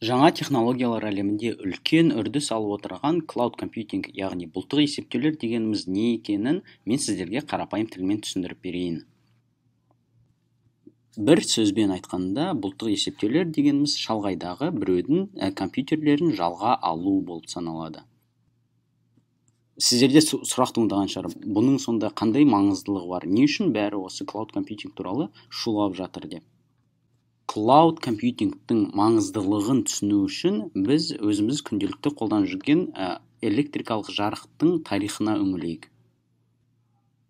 Жаңа технологиялар әлемінде үлкен үрдіс алып отырған cloud computing, яғни бұлттық есептеулер дегеніміз не екенін мен сіздерге қарапайым тілмен түсіндіріп берейін. Бір сөзбен айтқанда, бұлттық есептеулер дегеніміз шалғайдағы біреудің компьютерлерін жалға алу болып саналады. Сіздерде сұрақ туындаған шығар, бұның сонда қандай маңыздылығы бар, не үшін бәрі осы cloud computing туралы шулап жатыр деп. Cloud computingтің маңыздылығын түсіну үшін біз өзіміз күнделікті қолданып жүрген электрикалық жарықтың тарихына үңілейік.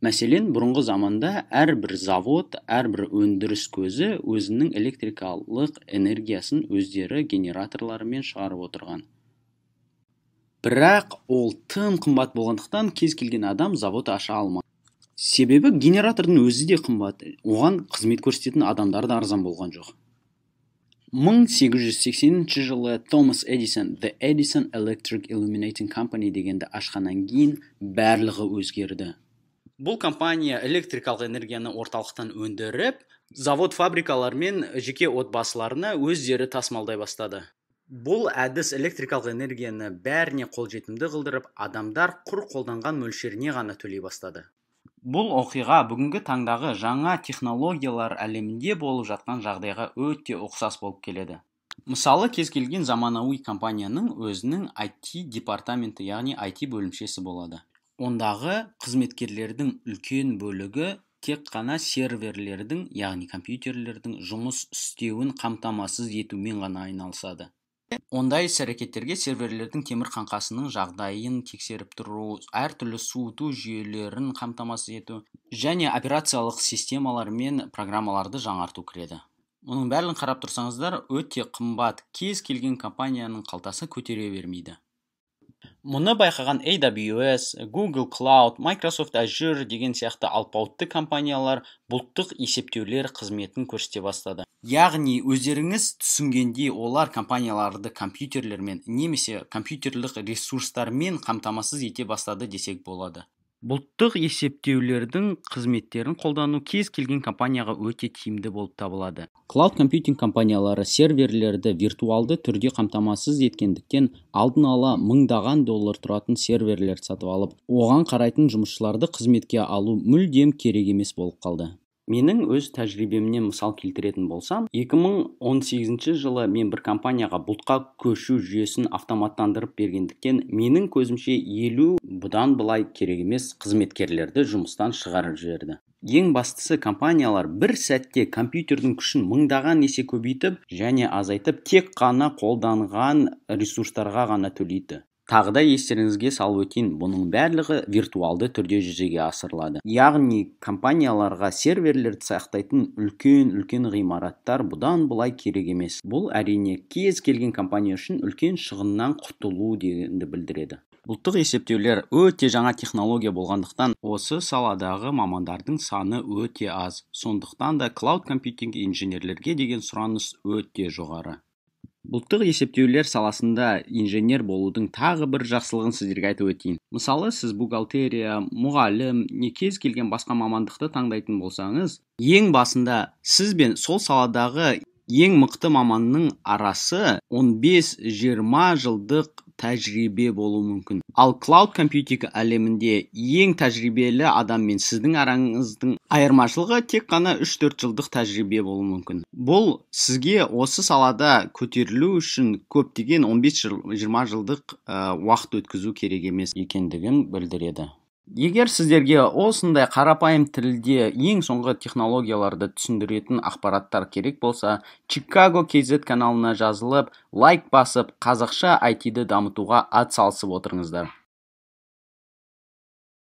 Мәселен, бұрынғы заманда әрбір завод, әрбір өндіріс көзі өзінің электрикалық энергиясын өздері генераторларымен шығарып отырған. Бірақ ол тым қымбат болғандықтан кез келген адам завод аша алмады. Себебі генератордың өзі де қымбат, оған қызмет көрсететін адамдар да арзан болған жоқ. 1880 жылы Томас Эдисон The Edison Electric Illuminating Company дегенді ашқаннан кейін барлығы өзгерді. Бұл компания электрикалық энергияны орталықтан өндіріп, завод фабрикалар мен жеке отбасыларына өздері тасымалдай бастады. Бұл әдіс электрикалық энергияны бәріне қолжетімді қылдырып, адамдар құр қолданған мөлшеріне ғана төлей бастады. Бұл оқиға бүгінгі таңдағы жаңа технологиялар әлемінде болып жатқан жағдайға өте ұқсас болып келеді. Мысалы, кез келген заманауи компанияның өзінің IT департаменті, яғни IT бөлімшесі болады. Ондағы қызметкерлердің үлкен бөлігі тек қана серверлердің, яғни компьютерлердің жұмыс істеуін қамтамасыз етумен ғана айналысады. Ондай іс-әрекеттерге серверлердің темір қаңқасының жағдайын тексеріп тұру, әртүрлі суыту жүйелерін қамтамасыз ету және операциялық системалар мен программаларды жаңарту кіреді. Мұның барлығын қарап тұрсаңыздар, өте қымбат, кез келген компанияның қалтасы көтере бермейді. Мұны байқаған AWS, Google Cloud, Microsoft Azure деген сияқты алпауытты компаниялар бұлттық есептеулер қызметін көрсете бастады. Яғни өздеріңіз түсінгендей, олар компанияларды компьютерлермен немесе компьютерлік ресурстармен қамтамасыз ете бастады десек болады. Бұлттық есептеулердің қызметтерін қолдану кез келген компанияға өте тиімді болып табылады. Cloud computing компаниялары серверлерді виртуалды түрде қамтамасыз еткендіктен алдын ала мыңдаған доллар тұратын серверлерді сатып алып, оған қарайтын жұмысшыларды қызметке алу мүлдем керек емес болып қалды. Менің өз тәжірибемнен мысал келтіретін болсам, 2018 жылы мен бір компанияға бұлтқа көшу жүйесін автоматтандырып бергендіктен, менің көзімше 50 бұдан былай керек емес қызметкерлерді жұмыстан шығарып жіберді. Ең бастысы, компаниялар бір сәтте компьютердің күшін мыңдаған есе көбейтіп және азайтып, тек қана қолданған ресурстарға ғана төлейді. Тағы да естеріңізге салып өтейін, бұның барлығы виртуалды түрде жүзеге асырылады. Яғни компанияларға серверлерді сақтайтын үлкен-үлкен ғимараттар бұдан былай керек емес. Бұл әрине кез келген компания үшін үлкен шығыннан құтылу дегенді білдіреді. Бұлттық есептеулер өте жаңа технология болғандықтан осы саладағы мамандардың саны өте аз. Сондықтан да cloud computing инженерлерге деген сұраныс өте жоғары. Бұлттық есептеулер саласында инженер болудың тағы бір жақсылығын сіздерге айтып өтейін. Мысалы, сіз бухгалтерия, мұғалім, не кез келген басқа мамандықты таңдайтын болсаңыз, ең басында сіз бен сол саладағы ең мықты маманның арасы 15-20 жылдық тәжірибе болуы мүмкін. Ал cloud computing әлемінде ең тәжірибелі адам мен сіздің араңыздың айырмашылығы тек қана 3-4 жылдық тәжірибе болуы мүмкін. Бұл сізге осы салада көтерілу үшін көптеген 15-20 жылдық уақыт өткізу керек емес екендігін білдіреді. Егер сіздерге осындай қарапайым тілде ең соңғы технологияларды түсіндіретін ақпараттар керек болса, Chicago KZ каналына жазылып, лайк басып, қазақша IT-ді дамытуға ат салысып отырыңыздар.